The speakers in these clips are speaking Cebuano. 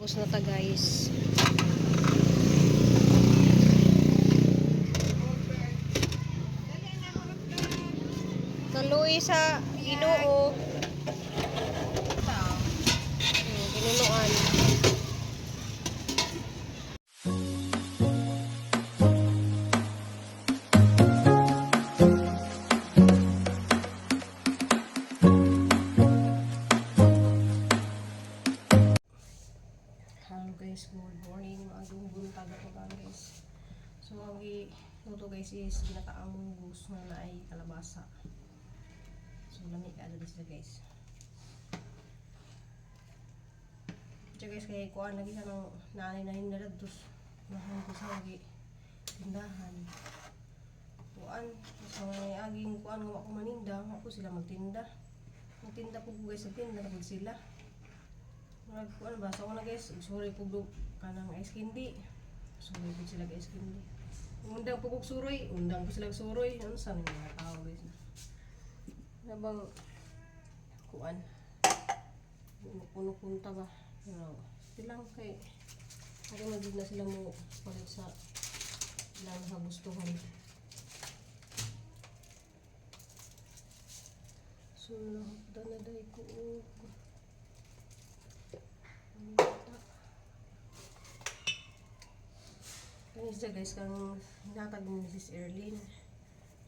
Tapos na ta, guys. Kaluoy sa Ginoo. Ginunuan. Hello guys, good morning. Maagang buntag ako ba, guys. So ang luto, guys, is ginataang munggos nga naay kalabasa. So lami ka dito sila, guys. Diyan, guys, kay kuan lagi ka ng nanay na hindaladtos. Nahan ko sa lagi tindahan. Kuan, sa mga aging kuan nga wa ko maninda, wa ko sila magtinda. Magtinda po ko, guys, nagtinda na pud sila. Murag kuan ba sa una, guys, sorry po do kanang ice candy. Sorry po sila ice candy. Undang po kog suroy, undang po sila og suroy. Ano sa mga tao, guys? Nabang kuan. Puno punta ba? Pero silang kay ari mo na sila mo palit sa ilang kagustuhan. So nahapda na day ko og kanis siya, guys, kang natag ni Mrs. Erlene.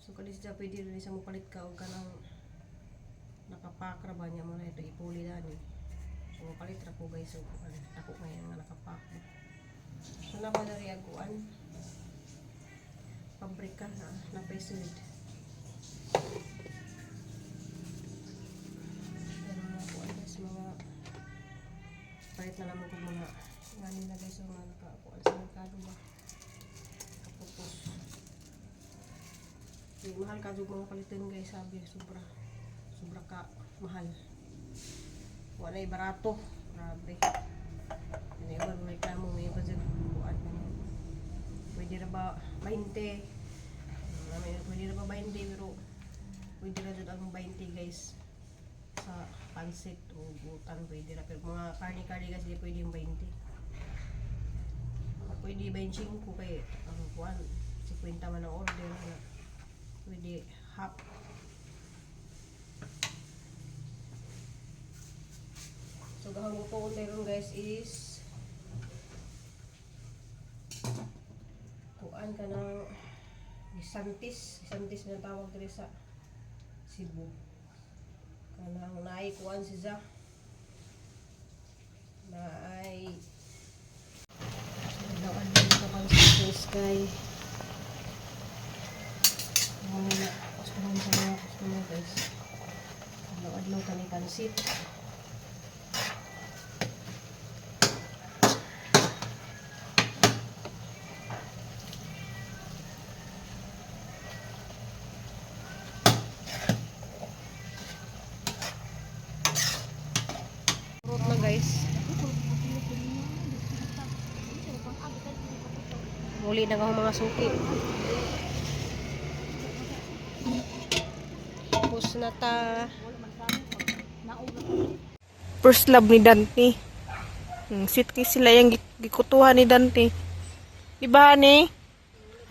So kanis siya, pwede rin siya mopalit ka og kanang nakapakra ba niya mo na ito ipuli dani. So mopalit ra ko, guys, so ano, dako ngayon nga nakapak. So napadari aguan pabrika na napay-sweet. Pero mga kuan, guys, mga palit na naman kung mga ngani na, guys, ang mga nakakuan sa merkado ba. Kapupos. Di, mahal ka jud mga palitin, guys, sabi, sobra. Sobra ka mahal. Wala barato. Grabe. May iba reklamo, may iba dyan kuan. Pwede ra ba 20? Pwede ra ba 20, pero pwede ra jud ang 20, guys, sa pansit o butan pwede ra, pero mga karne-karne, guys, di pwede yung 20. Pwede 25 kay ang kuan 50 man ang order na pwede half. So gahong lutoon meron, guys, is kuan ka ng gisantis. Gisantis na tawag diri sa Cebu. Kanang naay kuan si za naay dawan dito pansit, guys, kay mga customer, sa mga customer, guys. Adlaw-adlaw kami pansit. Fruit na, guys. Muli na ako, mga suki. Tapos na ta. First love ni Dante. Sweet kay sila yung gikutuhan ni Dante. Di ba, honey?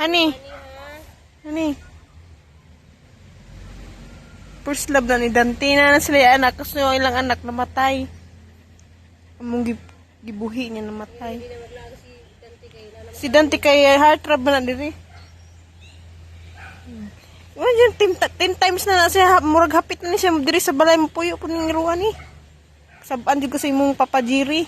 Honey? Honey? First love na ni Dante na na sila yung anak. Kasi yung ilang anak namatay. Among gibuhi niya namatay. Si Dante kay heartthrob na diri. Wala dyan, 10 times na na siya, murag hapit na ni siya diri sa balay, mapuyo po ning ruwan ni. Sabaan di ko sa imong papajiri.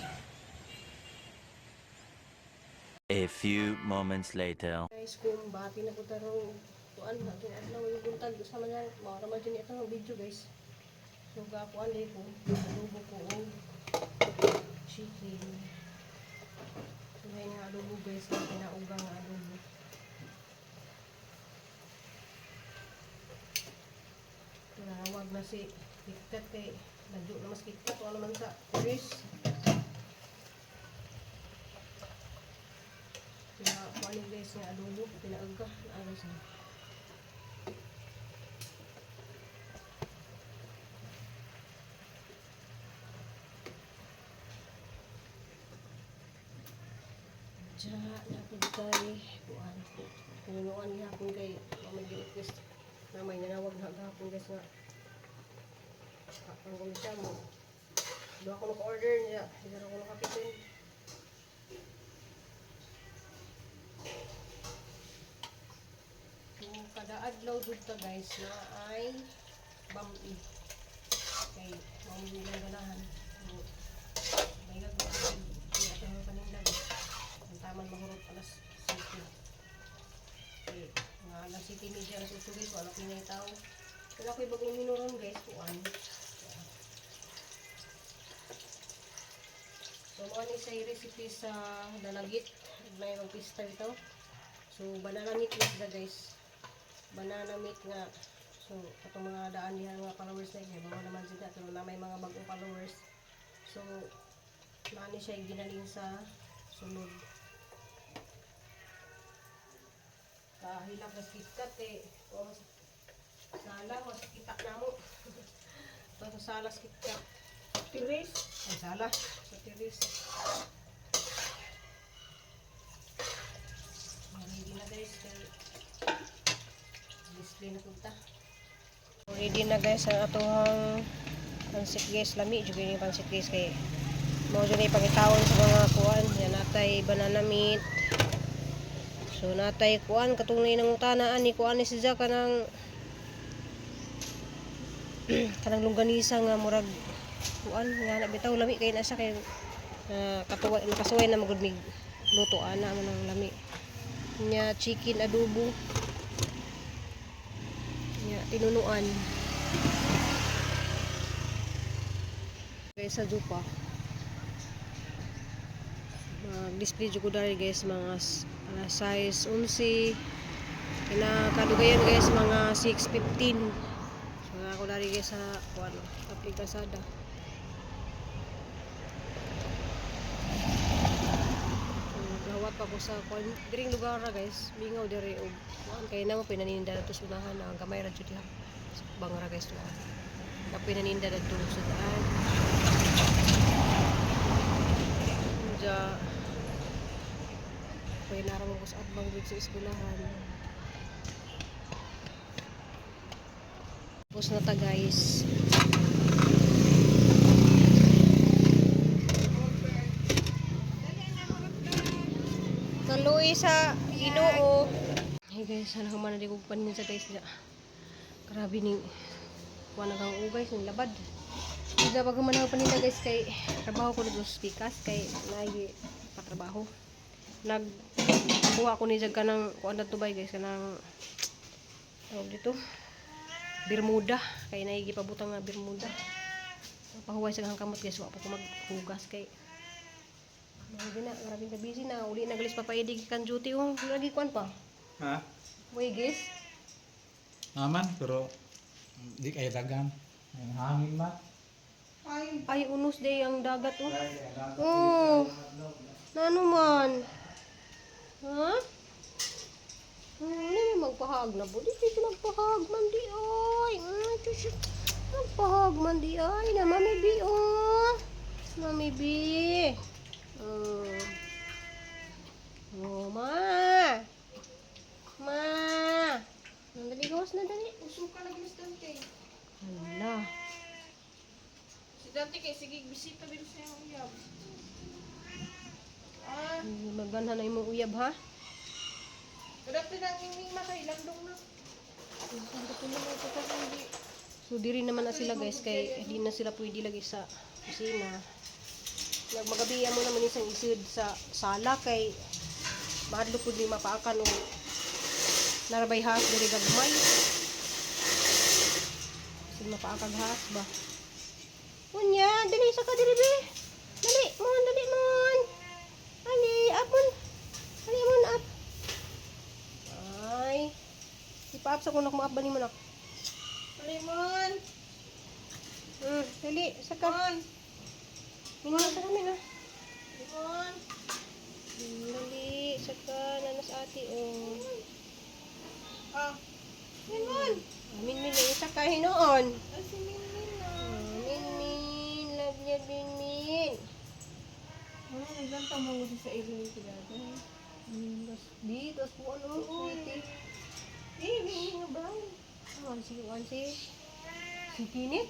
A few moments later. Guys, kung bati na po tarong kuan na itong adlaw yung buntag sa mga mga raman dyan itong video, guys. So gakuan din ko, adobo ko og chicken. So ngayon nga adobo, guys, na pinaugang nga adobo. Tinawag na si KitKat kay ladyo na mas KitKat wala man sa Chris. Pinakuan ni, guys, nga adobo, pinauga na guys. Diya, napod kay kuan. Pinunuan gihapon kay may request na may nanawag na gahapon, guys, nga ang kung siya mo. Doon ako naka-order niya. Hindi ako nakapitin. So, kada adlaw dito, guys, na ay bambi. Kay mamili lang ganahan. So, may gagawin. Kaya ito ang paninda. Ang taman mahurot alas 7. Okay, mga alas 7:30, alas 8, guys, wala pinay tao. Wala ko'y bagong minuron, guys, kuan. So, mga ni sa recipe sa dalagit, may magpista ito. So, banana meat na sila, guys. Banana meat nga. So, itong mga daan diha mga followers na kaya mga naman sila. Pero na may mga bagong followers. So, naani siya ginalin sa sulod. Kahilak na KitKat eh. O, sala, mas kita na mo. Ito sa sala sa KitKat. Tiris. Ay, sala. Sa tiris. Ready na, guys. Kay display na punta. Ready na, guys, ang atuhang pansit, guys. Lami jud yung pansit, guys, kay mao jud ni pangitaon sa mga kuan. Yan natay banana meat. So natay kuan katunay ng utana ani kuan ni si Zaka kanang kanang longganisa nga murag kuan nga na bitaw lami kay na siya kay katuwa nakasuway na magud mig luto ana man ang lami nya, chicken adobo nya, tinunuan, guys. Sa jupa mag-display jud ko dari, guys, mga alas 6:11, kinakadugayan, guys, mga 6:15. So ako dari, guys, sa kuan Public Lazada. So, gawat pa ko sa kuan diring lugar ra, guys, mingaw diri og kuan kay namo pinaninda dito sa unahan ang gamay ra jud diha sa bang ra, guys, tuan na pinaninda dito sa daan. Diya kay naramon ko sa atbang jud sa eskwelahan. Tapos na ta, guys. Kaluoy sa Ginoo. Hey guys, sana human na di ko panin sa guys. Grabe ning kuha na kang ugay, ning labad. Hindi pag human ako paninda, guys, kay trabaho ko dito sa pikas kay naigi patrabaho. Nag kuha ko ni jag kanang kuan na tubay, guys, kanang tawag dito Bermuda kay naigi pabutang nga Bermuda. Pahuway sa kang kamot, guys, wa pa ko maghugas kay grabe na, grabe ka busy na. Uli na galis papaidig kan duty oh. Lagi kuan pa. Ha? Way guys. Naman, pero di kayo dagan. Ang hangin ma. Ay, unos day ang dagat oh. Oh. Nano man? Ha? Ano may magpahag na po? Di siya magpahag man di ay. Magpahag man di ay. Na Mami B oh. Mami B. Oh. Oh, ma. Ma. Nandali gawas na dali. Usuka lagi si Dante. Hala. Si Dante kay sige bisita din sa iyang uyab. Ah, Magbanhan na imong uyab ha. kadapti na ang mingming makailandong na. So diri naman na sila, guys, kay di na sila pwede lagi sa kusina. Nagmagabiya mo naman isang isud sa sala kay mahadlok pud ni mapaakan og narabay has diri gagmay. Sig mapaakag has ba. Unya, dali sa ka diri be. Dali, mon, dali mon. Ali, up mon. Ali mon up. Ay. Ipa-up sa kunak mo up ba ni mo nak? Lemon. Dali, saka. Mon. Minyo sa kami na. Lemon. Dali, saka nanas ate oh. Ah. Lemon. Ah, Min min na isa ka hinuon. Ah, si Minmin na. Ah, Min min, love niya Min min. Ano, naglanta mo sa ilong si Dada. Di, tas po ano, sweetie. Eh, may nga brown. Ah, si kuan si si Kinit.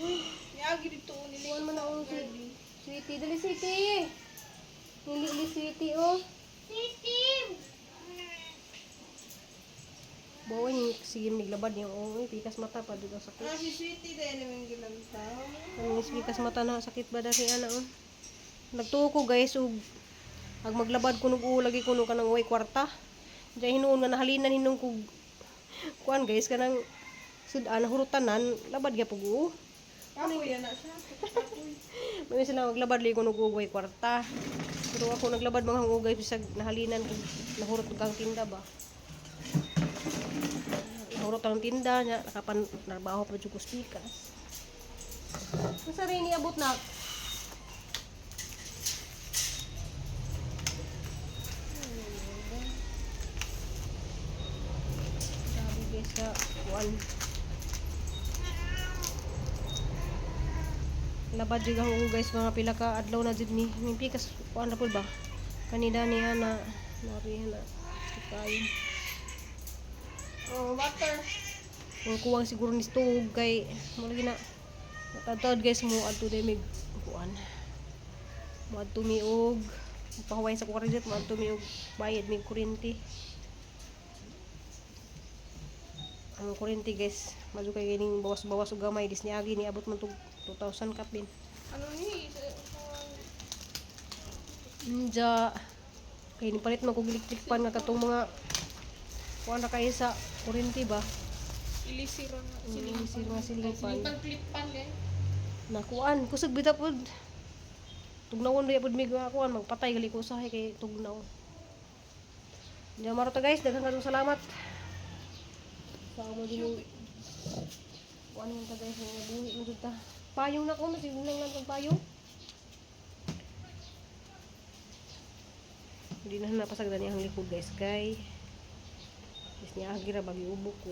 Uy, Niagi dito nili. kuan man ako si Sweetie, dali sweetie. Nili li sweetie oh. Sweetie! Bawa ni sige niglabad niya oh, uy, pikas mata pa dito sakit. Ah, si Sweetie dahil naman gilantaw. Ang pikas mata na sakit ba dali ana oh. Nagtuo ko guys ug ag maglabad ko nug lagi ko nung kanang way kwarta. Diyan hinuon nga nahalinan hinung kog kuan guys kanang sud-an hurutanan labad gyapon ko. Ako yan na siya. May sila maglabad lagi ko nug way kwarta. Pero ako naglabad mga hungugay bisag nahalinan kog nahurot og ang tinda ba. Nahurot ang tinda niya nakapan narbaho pa jud ko sa pikas. Unsa rin niabot na? Grabe guys sa kuan. Labad jud ako guys mga pila ka adlaw na jud ni. Mimpi kas kuan na pud ba? Kanina niya na nari na kayo. Oh, water. Ang kuwang siguro ni tuog kay mo lagi na natadtad guys mo adto day mig kuan. Mo adto mi og pahuway sa kuwaridit mo adto mi og bayad mig kuryente. Ang kuryente guys, madyo kay kining bawas-bawas og gamay dis niagi niabot man tog 2,000 kapin. Ano ni? Nja kay nipalit man kog electric pan nga katong mga kuan ra kayo sa kuryente ba? Ilisira nga. Siling nga siling pan. Silingpan clip pan eh. Nakuan, kusog bita pod. Tugnawon biya pod mig kuan magpatay gali ko usahay kay tugnaw. Diyan maro ta guys, daghang kayong salamat. Sa amo din yung kuan man ta guys, mga buhi man jud ta. Payong na ko, mas lang lang kang payong. Hindi na napasagdan niya ang likod guys kay is niya agira bagi ubo ko.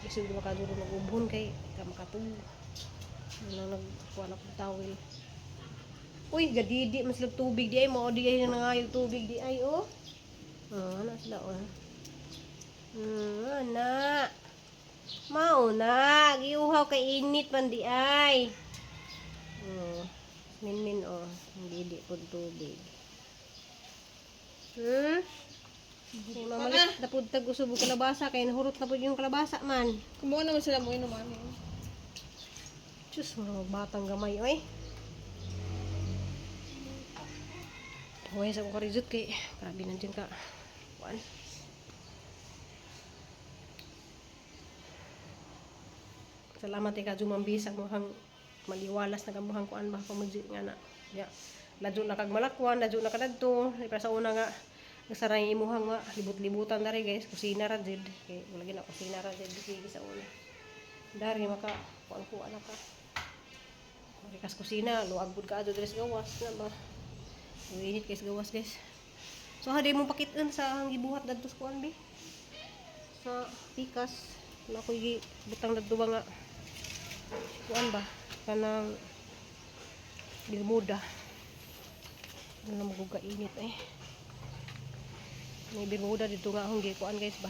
Isog makaduro mag-ubon kay ka makatug. Ano nagkuha na kong tawil. Uy, gadidi man sila tubig di ay mao di ay nangayog tubig di ay oh. Ah, ana sila oh. Ana. Mao na, giuhaw kay init man di ay. Oh, minmin oh, didi pud tubig. Kay mamalit na pud tag usog og kalabasa kay nahurot na pud yung kalabasa man. Kumuha naman sila mo inuman eh. Diyos, mga batang gamay, oy. Huwag sa kong karizot kay grabe nandiyan ka. Kuan. Salamat kay Kadyo Mambis ang muhang maliwalas na kamuhang kuan ba pamuji nga na. Ya. Ladyo na kag malakwan, ladyo na kadadto. Di pa sa una nga nasaray imuhang nga libot-libutan dari guys, kusina ra jud. Kay wala gina kusina ra jud sige sa una. Dari maka kuan kuan na ka. Marikas kusina, luag pud ka adto diri sa gawas na ba. Init guys gawas guys. So hadi mo pakitaan sa ang gibuhat dadto sa kuan bi. Sa pikas na ako'y butang dadto ba nga kuan ba kanang bermuda. Ano na maguga init eh. May bermuda dito nga akong gikuan guys ba.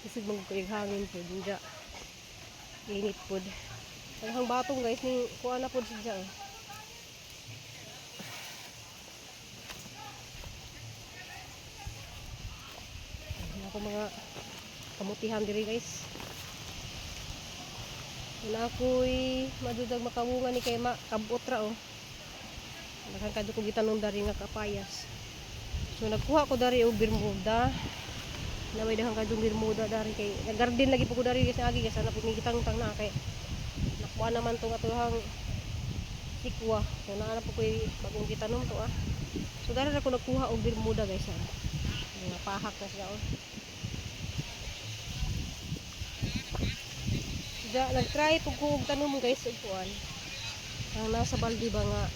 Kasi magkuyog hangin po dyan. Init po. Ang batong guys ni kuha na po siya. Oh. Ayan ako mga kamutihan diri guys. Wala ako'y madudag makabunga ni kay makabot ra oh. Daghang kadto ko gitanom dari nga kapayas. So nagkuha ko dari og bermuda. Na may daghang kadtong bermuda dari kay naggarden lagi po ko dari guys agi guys ana po mi gitangtang na kay nakuha naman tong atuhang sikwa. So naa na po ko'y bagong gitanom to ah. So dari ra ko nagkuha og bermuda guys ah. Mga pahak na sila oh. Da, nagtry po ko og tanom guys og kuan. Ang nasa balde ba nga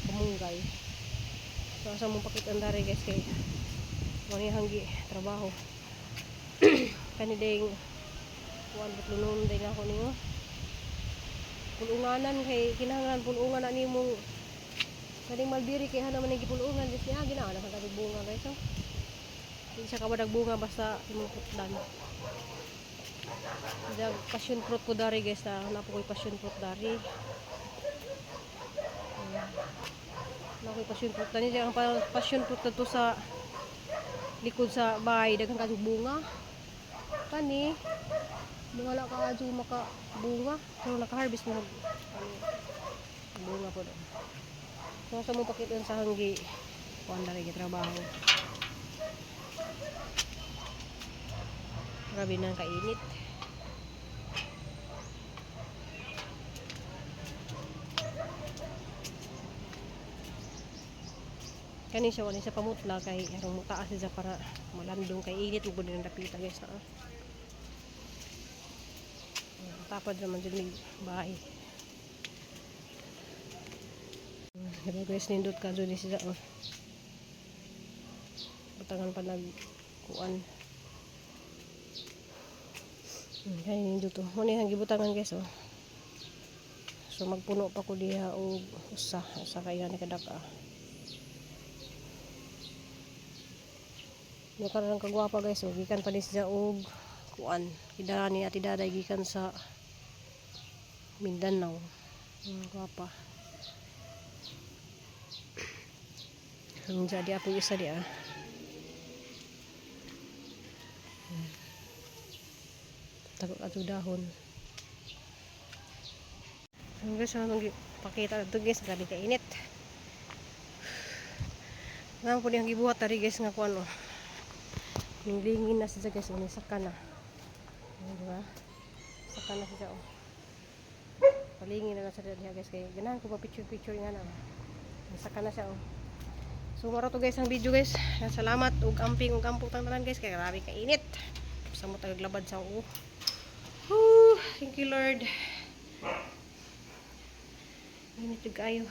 kamunggay. So asa mong pakitaan dari guys kay mo ni hanggi trabaho. Kani ding kuan butlunon din ako ninyo. Pulunganan kay kinahanglan pulungan na nimong kaning mulberry kay hana man ning gipulungan dis niya gina na kag bunga, guys, oh. Di siya kabadag bunga basta imong putdan. Dag passion fruit ko dari, guys, na napo ko'y passion fruit dari. Ayan. Na ko'y passion fruit dani ang passion fruit to sa likod sa bahay, daghan kadtong bunga. Kani wala ka adyo maka bunga pero naka-harvest mo ano, bunga po doon. So sa mo pakita sa hanggi kuan dari trabaho. Grabe na ang kainit. Kani siya, wala siya pamutla kay arong mutaas siya para malandong kay init mo gud ng dapita, guys, na. Tapad naman jud mig bahay. Diba, guys, nindot ka jud ni siya, oh. Butangan pa nag kuan. Kay nindot to. Mo ni ang gibutangan, guys, oh. So magpuno pa ko diha og usa, usa kay ni kadaka. Yung karon kagwapa, guys, oh, gikan pa ni siya og kuan. Gidala ni Ate Daday gikan sa Mindanao. Gwapa. Ang jadi ako isa di ah. Tagok ato dahon. Ang guys, ano pakita ito, guys, grabe kainit. Nga po niyang gibuhat tari, guys, nga kuan, oh. Ninglingin na siya, guys, oh, saka na. Ayan, di ba? Saka na siya, oh. Palingin na lang siya diha, guys, kay ganahan ko pa picture picture nga na. Oh. Saka na siya, oh. So maro to, guys, ang video, guys. Yan, salamat ug amping ug ampo tang tanan, guys, kay grabe kainit. Sa mo taglabad sa uo. Whew, thank you, Lord. Init jud kaayo.